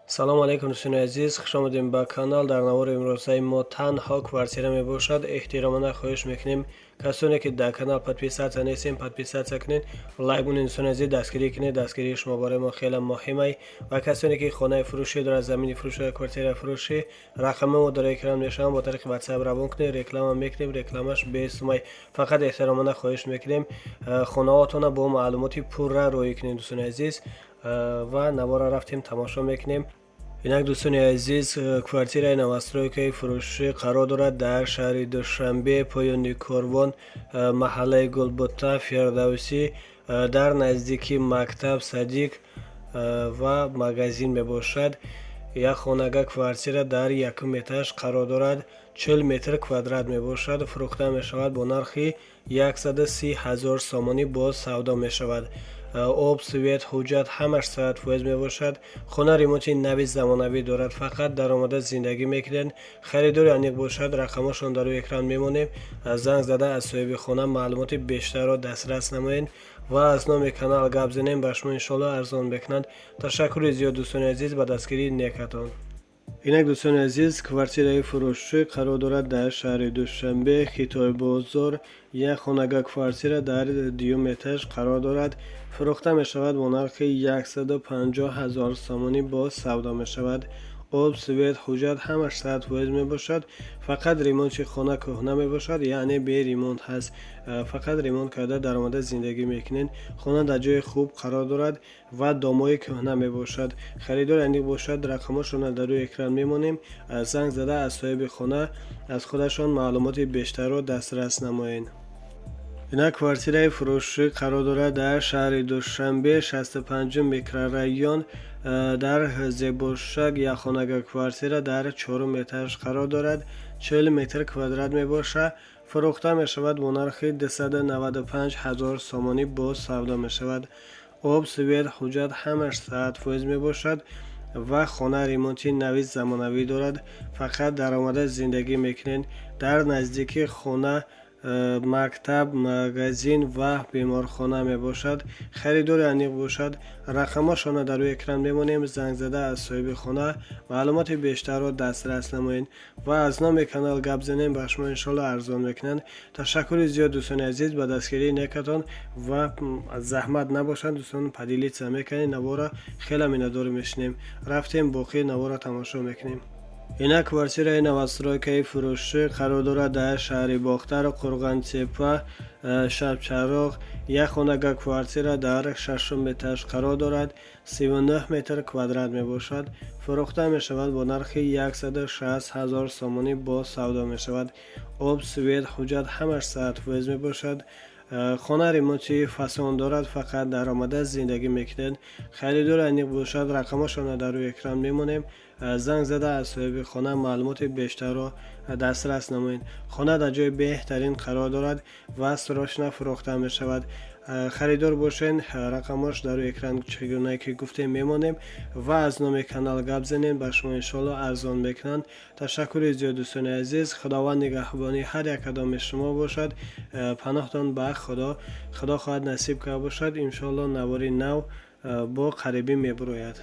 Салому алайкум, дӯстони азиз, хуш омадем ба канал. Дар навори имрӯзаи мо танҳо квартира мебошад. Эҳтиромона хоҳиш мекунем, касоне ки дар канал подписаться нестем, подписаться кунед, лайк монед. Дӯстони азиз, дастгирӣ кунед, дастгирии шумо барои мо хеле муҳимай. Ва касоне ки хонаи фурӯшӣ дорад, замини фурӯшӣ, квартира фурӯшӣ, рақами мо дар экран мешаванд, бо тариқи WhatsApp равон кунед, реклама мекунем, рекламаш бесумай. Фақат эҳтиромона хоҳиш мекунем, хонаҳотона бо маълумоти пурра роҳӣ кунед, дӯстони азиз. Ва навора рафтем, тамошо мекунем. Инак, дӯстони азиз, квартираи новостройкаи фурӯшӣ қарор дорад дар шаҳри Душанбе, поёни Корвон, маҳаллаи Гулбута, Фирдавсӣ, дар наздики мактаб, садик ва магазин мебошад. Як хонага квартира дар якум этаж қарор дорад, 40 метр квадрат мебошад. Фурӯхта мешавад бо нархи 130 000 сомонӣ, боз савдо мешавад. Об, свет, ҳуҷҷат ҳамаш 100% мебошад. Хона ремонти нави замонавӣ дорад, фақат даромада зиндагӣ мекунед. Харидори аниқ бошад, рақамошон дар рӯи экран мемонем, занг зада аз соҳиби хона маълумоти бештарро дастрас намоед ва аз номи канал гап занем, ба шумо иншоалло арзон мекунанд. Ташаккури зиёд, дӯстони азиз, ба дастгирии некатон. Инак, дӯстони азиз, квартираи фурӯшӣ қарор дорад дар шаҳри Душанбе, Хитойбозор, як хонага квартира дар дуюм этаж қарор дорад. Фурӯхта мешавад бо нархи 150 000 сомонӣ, боз савдо мешавад. Об, свет, ҳуҷҷат ҳамаш 100% мебошад. Фақат ремонти хона кӯҳна мебошад, яъне бе ремонт ҳаст, фақат ремонт карда даромада зиндагӣ мекунед. Хона дар ҷои хуб қарор дорад ва домои кӯҳна мебошад. Харидор аниқ бошад, рақамошонро дар рӯи экран мемонем, занг зада аз соҳиби хона, аз худашон маълумоти бештарро дастрас намоед. Инак, квартираи фурӯшӣ қарор дорад дар шаҳри Душанбе, 65-ум микрорайон, дар Зебошак, якхонага квартира дар чорум этаж қарор дорад, 40 метр квадрат мебошад. Фурӯхта мешавад бо нархи 295 000 сомонӣ, боз савдо мешавад. Об, свет, ҳуҷҷат ҳамаш 100% мебошад ва хона ремонти нави замонавӣ дорад, фақат даромада зиндагӣ мекунед. Дар наздикии хона мактаб, магазин ва беморхона мебошад. Харидори аниқ бошад, рақамошонро дар рӯи экран мемонем, занг зада аз соҳиби хона маълумоти бештарро дастрас намоед ва аз номи канал гап занем, ба шумо иншоалло арзон мекунанд. Ташаккури зиёд, дӯстони азиз, ба дастгирии некатон. Ва заҳмат набошад, дӯстон, поделиться мекунед навора, хеле миннатдорӣ мешинем. Рафтем, боқии навора тамошо мекунем. Инак, квартираи новостройкаи фурӯшӣ қарор дорад дар шаҳри Бохтар, Қурғонтеппа, Шабчароғ, як хонага квартира дар шашум этаж қарор дорад, 39 метр квадрат мебошад. Фурӯхта мешавад бо нархи 160 000 сомонӣ, боз савдо мешавад. Об, свет, ҳуҷҷат ҳамаш 100% мебошад. Хона ремонти фасон дорад, фақат даромада зиндагӣ мекунед. Харидори аниқ бошад, рақамошонро дар рӯи экран мемонем, занг зада аз соҳиби хона маълумоти бештарро дастрас намоед. Хона дар ҷои беҳтарин қарор дорад ва срочно фурӯхта мешавад. Харидор бошен, рақамош дар рӯи экран, чӣ гунае ки гуфтем, мемонем ва аз номи канал гап занем, ба шумо иншоалло арзон мекунанд. Ташаккури зиёд, дӯстони азиз, Худованд нигаҳбони ҳар як кадоми шумо бошад. Паноҳтон ба Худо. Худо хоҳад, насиб карда бошад, иншоалло навори нав бо қарибӣ мебурояд.